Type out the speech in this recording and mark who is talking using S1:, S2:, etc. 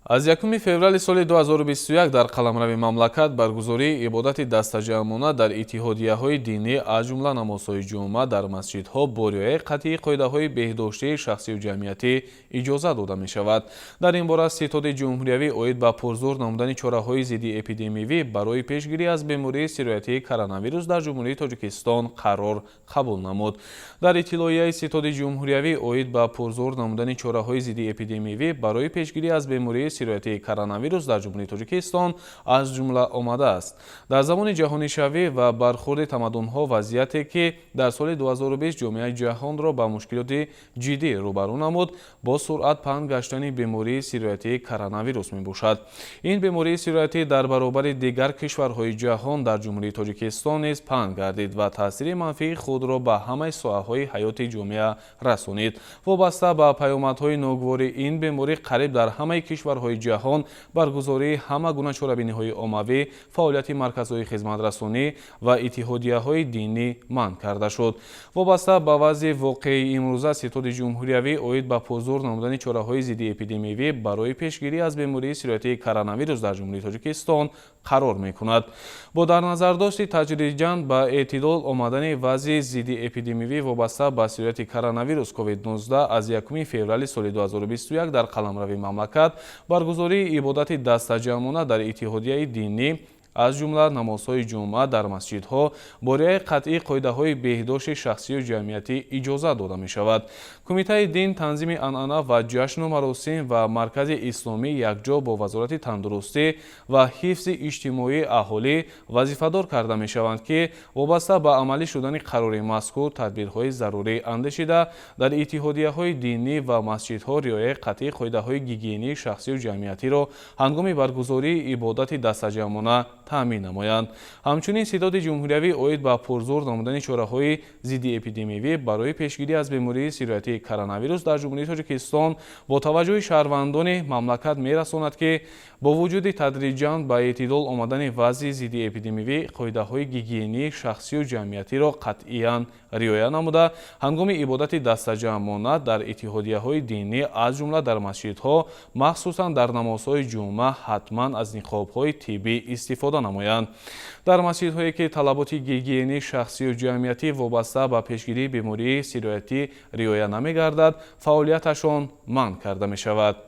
S1: Аз 1 феврали соли 2021 дар қаламрави мамлакат баргузории ибодати дастаҷамъона дар иттиҳодияҳои динӣ, аз ҷумла намозҳои ҷумъа дар масҷидҳо, бо риояи қатъии қоидаҳои беҳдоштии шахсию ҷамъиятӣ иҷоза дода мешавад. Дар ин бора Ситоди ҷумҳуриявӣ оид ба пурзур намудани чораҳои зиддиэпидемиявӣ барои пешгирӣ аз бемории сироятии коронавирус дар Ҷумҳурии Тоҷикистон қарор қабул намуд. Дар иттилоияи Ситоди ҷумҳуриявӣ оид ба пурзур намудани чораҳои зиддиэпидемиявӣ барои пешгирӣ аз бемории сироятии коронавирус дар Ҷумҳурии Тоҷикистон аз ҷумла омадааст: дар замони ҷаҳонишавӣ ва бархурди тамаддунҳо, вазъияте ки дар соли 2020 ҷомеаи ҷаҳонро ба мушкилоти ҷиддӣ рӯбарӯ намуд, бо суръат паҳн гаштани бемории сироятии коронавирус мебошад. Ин бемории сироятӣ дар баробари дигар кишварҳои ҷаҳон дар Ҷумҳурии Тоҷикистон низ паҳн гардид ва таъсири манфии худро ба ҳамаи соҳаҳои ҳаёти ҷомеа расонид. Вобаста ба паёмадҳои ногувори ин беморӣ, қариб дар ҳамаи кишварҳои ҷаҳон баргузории ҳама гуна чорабиниҳои оммавӣ, фаъолияти марказҳои хизматрасонӣ ва иттиҳодияҳои динӣ манъ карда шуд. Вобаста ба вазъи воқеии имрӯза, Ситоди ҷумҳуриявӣ оид ба пурзур намудани чораҳои зиддиэпидемиявӣ барои пешгирӣ аз бемории сироятии коронавирус дар Ҷумҳурии Тоҷикистон қарор мекунад: бо дар назардошти тадриҷан ба эътидол омадани вазъи зиддиэпидемиявӣ вобаста ба сирояти коронавирус COVID-19, аз 1 феврали соли 2021 дар қаламрави мамлакат баргузории ибодати дастаҷамъона дар иттиҳодияи динӣ, аз ҷумла намозҳои ҷумъа дар масҷидҳо, бо риояи қатъии қоидаҳои беҳдошти шахсию ҷамъиятӣ иҷоза дода мешавад. Кумитаи дин, танзими анъана ва ҷашну маросим ва Маркази исломӣ якҷо бо Вазорати тандурустӣ ва ҳифзи иҷтимоии аҳолӣ вазифадор карда мешаванд, ки вобаста ба амалӣ шудани қарори мазкур тадбирҳои зарурӣ андешида, дар иттиҳодияҳои динӣ ва масҷидҳо риояи қатъии қоидаҳои гигиении шахсию ҷамъиятиро ҳангоми баргузории ибодати дастаҷамъона таъмин намоянд. Ҳамчунин, Ситоди ҷумҳуриявӣ оид ба пурзур намудани чораҳои зиддиэпидемиявӣ барои пешгирӣ аз бемории сироятии коронавирус дар Ҷумҳурии Тоҷикистон бо таваҷҷӯҳи шаҳрвандони мамлакат мерасонад, ки бо вуҷуди тадриҷан ба эътидол омадани вазъи зиддиэпидемиявӣ, қоидаҳои гигиении шахсию ҷамъиятиро қатъиян риоя намуда, ҳангоми ибодати дастаҷамъона дар иттиҳодияҳои динӣ, аз ҷумла дар масҷидҳо, махсусан дар намозҳои ҷумъа, ҳатман аз ниқобҳои тиббӣ истифода намоянд. Дар масҷидҳое ки талаботи гигиении шахсию ҷамъиятӣ вобаста ба пешгирии бемории сироятӣ риоя намегардад, фаъолияташон манъ карда мешавад.